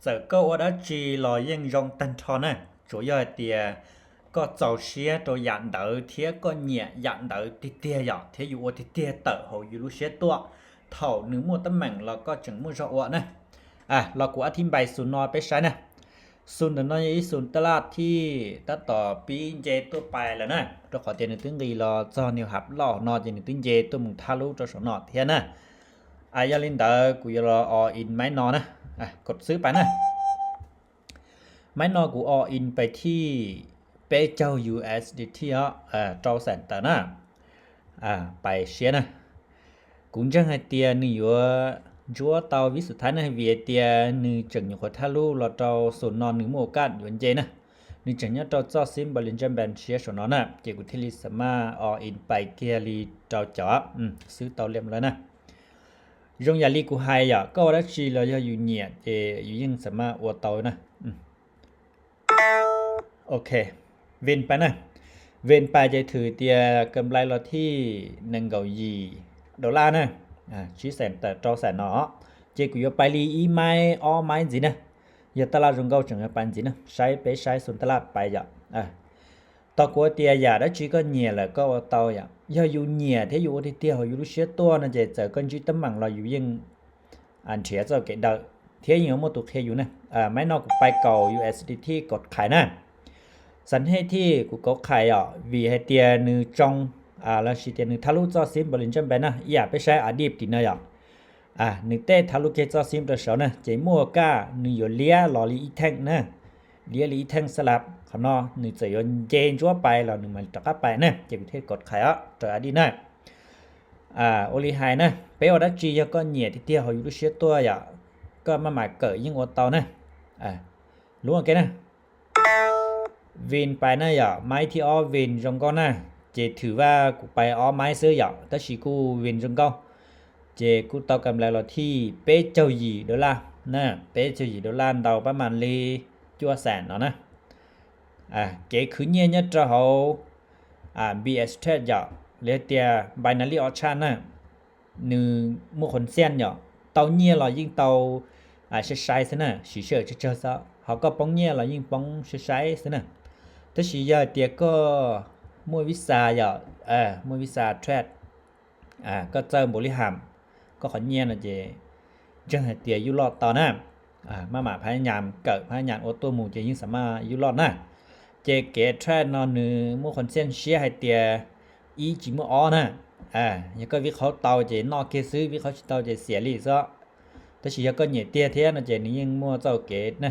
Txawm koj ua dab tsi los yeej zoo tag nrho na, tsuas yog hais tias koj txaus siab rau yam ntawd thiab koj nyiam yam ntawd tiag tiag yom, thiab yus ua tiag tiag tawm hauv yus lub siab tuaj, thaum nws muaj teeb meem los koj tseem muaj zog ua na. Los kuv ab thib npais xus no peb saib na. Xus ntawm no yog ib xus taj laj thij tab tom pib nce tuaj pais lawm na, rau qhov tias nws twb nqis los txog niag hab loj no ces nws twb nce tuaj mus thab lub rau saum no thiab na. Yog li ntawd kuv yuav los o in maib no na, kaum xwb pais na. Maib no kuv o in pais thij peb caug U S D T os, rau xam tawm na. Pais siab na. Kuv ntseeg hais tias nws yuav ntsuab tau vib xus thaib na, vim hais tias nws tseem nyuam qhuav thab lub los rau xus no nws muaj kaj yuav nce na. Nws tseem nyob rau txoj xib npau li ntsaj npees siab saum no na, ces kuv thiaj li xam maj o in pais kiag li rau cov xwb tau liam lawm na. Zoo yam li kuv hais yom, koj ua dab tsi los yog yus nyiam ces yus yeej xam maj ua tau na. Ok, vin pais na. Vin pais ces thwm tias kam nplai los thij nees nkaum yim dollar na, tsib xam tawm rau xam no. Ces kuv yuav pais li ib maib ob maib ntxiv na. Yog taj laj zoo nkauj tseem yuav pais ntxiv na, saib peb saib xus taj laj pais yom. Tau kuv tias yam dab tsi koj nyiam lawm koj ua tau yom. Yog yus nyiam thiab yus ua tiag tiag hauv yus lub siab tuaj no ces txawm koj ntsib teeb meem los yus yeej nrhiav txoj kev daws thiab yeej yuav muaj tus qhia yus na. Maib no kuv pais kaum U S D T kaum qhais na. Xam hej thij kuv kaum qhais os, vim hais tias nws tsoo los sis tias nws thab lub txoj xib npau li ntsaj npees na, ib yam peb saib a dib tim no yom. Nws tej thab lub kiag txoj xib rau saud na ces muaj kaj nws yuav liab los li ib theej na, liab li ib theej xab lab. Qhov no nws txawm yuav nce ntsuab pais los nws mam rov qab pais na, ces kuv thiaj kaum qhais os rau a dib na. Ua li hais na, peb ua dab tsi yog koj nyiam tiag tiag hauv yus lub siab tuaj yom, koj maj mam kawm yeej ua tau na. Lub ua ke na. Vin pais na yom, maib thib ob vin zoo nkauj na, ces thwm vaj kuv pais ob maib xwb yom, tab sis kuj vin zoo nkauj. Ces kuj tau kam nplai los thij peb caug yim dollar na, peb caug yim dollar ntau pab mam li cuaj xam no na. Kev khwv nyiaj nyob rau hauv B S Trade yom, li tias binary option na, nws muaj qhuas xiaj yom, tau nyiaj los yeej tau sai sai xwb na, siv sij hawm tsawg tsawg xwb, ho koj poob nyiaj los yeej poob sai sai xwb na. Tab sis yog tias koj muaj visa yom, muaj visa trade, koj txawj npaum li ham, koj qhov nyiaj no ces ntseeg hais tias yuj loj tau na. Maj mam phab nyas kawm phab nyas ua tuaj mus ces yeej xam maj yuj loj na. Ces kev trade no nws muaj qhuas xiaj siab hais tias ib tsis muaj ob na. Yog koj vib qhaub tau ces noj kiag xwb, vib qhaub tsis tau ces xiam li xwb. Tab sis yog koj nyiam tiag thiab no ces nws yeej muaj txoj kev na.